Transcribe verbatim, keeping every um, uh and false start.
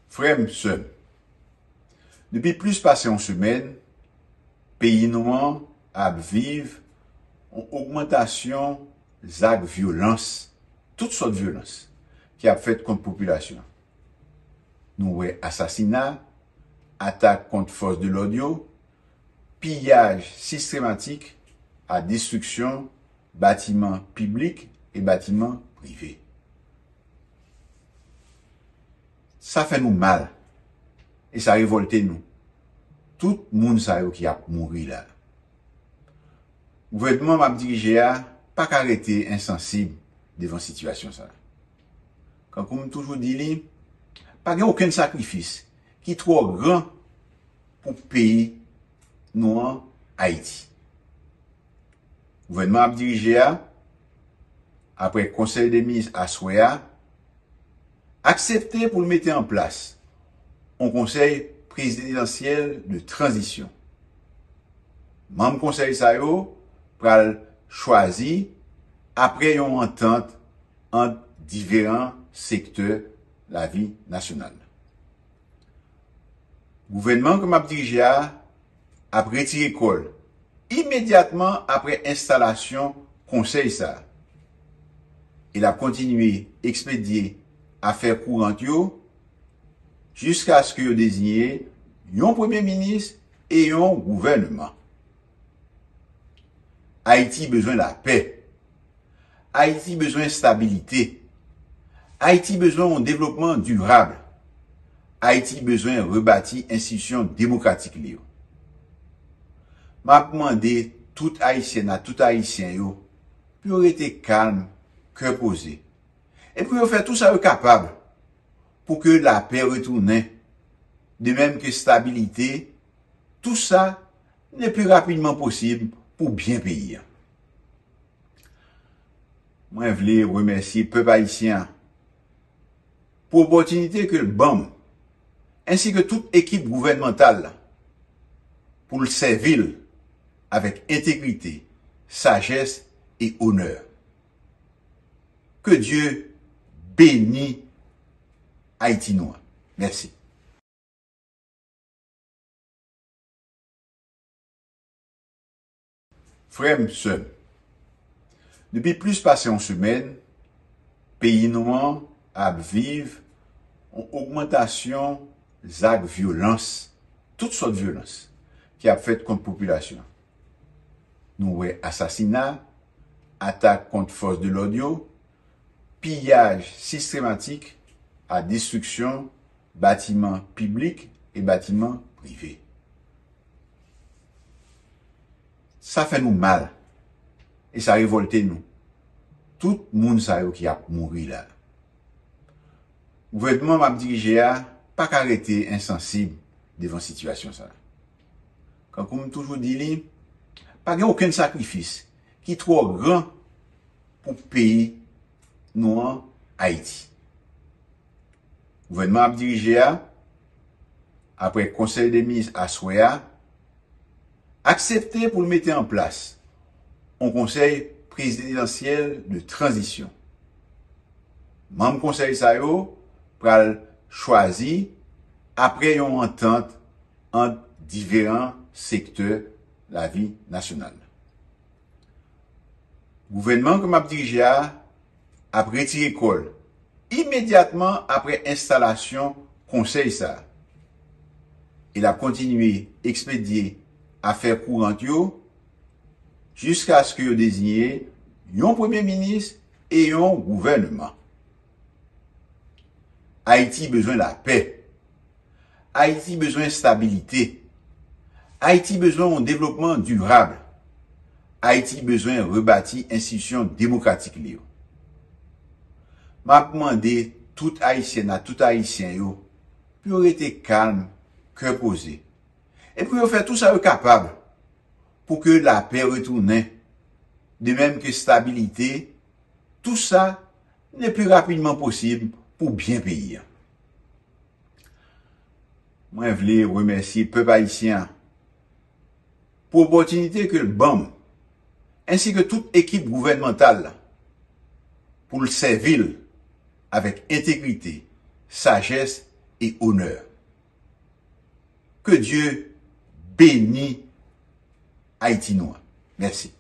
Frè m, sè m, depi plis pase yon semèn, peyi nou an ap viv yon ogmantasyon zak vyolans, tout sòt vyolans, ki ap fèt kont popilasyon. Nou wè asasina, atak kont fòs de lòd yo, piyaj sistematik ak destriksyon batiman piblik e batiman prive. Sa fè nou mal e sa revòlte nou. Tout moun sa yo ki ap mouri la. Gouvènman m ap dirije a pa ka rete ensansib devan sitiyasyon sa a. Kankou m toujou di li, pa gen okenn sakrifis ki twò gran pou peyi nou an, Ayiti. Gouvènman ap dirije a, apre Konsèy de Minis aswè a, aksepte pou l mete an plas yon konsèy prezidansyèl de tranzisyon. Manm konsèy sa yo pral chwazi apre yon antant ant diferan sektè lavi nasyonal. Gouvènman ke m ap dirije a ap retire kò l imedyatman apre enstalasyon konsèy sa a. E l ap kontinye ekspedye afè kourant yo jiskaske yo deziye yon premye minis e yon gouvènman. Ayiti bezwen lapè. Ayiti bezwen estabilite. Ayiti bezwen yon devlopman dirab. Ayiti bezwen rebati enstitisyon demokratik li yo. M ap mande tout Ayisyèn ak tout Ayisyen yo pou yo rete kalm, kè poze, e pou yo fè tou sa yo kapab pou ke lapè retounen, de menm ke estabilite, tou sa le pli rapidman posib pou byen peyi a. Mwen vle remèsye pèp ayisyen an pou opòtinite ke l ban m, ensi ke tout ekip gouvènmantal la, pou l sèvi l avèk entegrite, sajès e onè. Ke Dye beni Ayiti nou an. Mèsi. Frè m, sè m, depi plis pase yon semèn, peyi nou an ap viv yon ogmantasyon zak vyolans, tout sòt vyolans, ki ap fèt kont popilasyon. Nou wè asasina, atak kont fòs de lòd yo, piyaj sistematik ak destriksyon batiman piblik e batiman prive. Sa fè nou mal e sa revòlte nou. Tout moun sa yo ki ap mouri la. Gouvènman m ap dirije a pa ka rete ensansib devan sitiyasyon sa a. Kankou m toujou di li, pa gen okenn sakrifis ki twò gran pou peyi nou an, Ayiti. Gouvènman ap dirije a, apre Konsèy de Minis aswè a, aksepte pou l mete an plas yon konsèy prezidansyèl de tranzisyon. Manm konsèy sa yo pral chwazi apre yon antant ant diferan sektè lavi nasyonal. Gouvènman ke m ap dirije a ap retire kò l imedyatman apre enstalasyon konsèy sa a. E l ap kontinye ekspedye afè kourant yo jiskaske yo deziye yon premye minis e yon gouvènman. Ayiti bezwen lapè. Ayiti bezwen estabilite. Ayiti bezwen yon devlopman dirab. Ayiti bezwen rebati enstitisyon demokratik li yo. M ap mande tout Ayisyèn ak tout Ayisyen yo pou yo rete kalm, kè poze, e pou yo fè tou sa yo kapab pou ke lapè retounen, de menm ke estabilite, tou sa le pli rapidman posib pou byen peyi a. Mwen vle remèsye pèp ayisyen an pou opòtinite ke l ban m, ensi ke tout ekip gouvènmantal la, pou l sèvi l avèk entegrite, sajès et honneur. Que Dieu bénisse Haïti noir. Merci.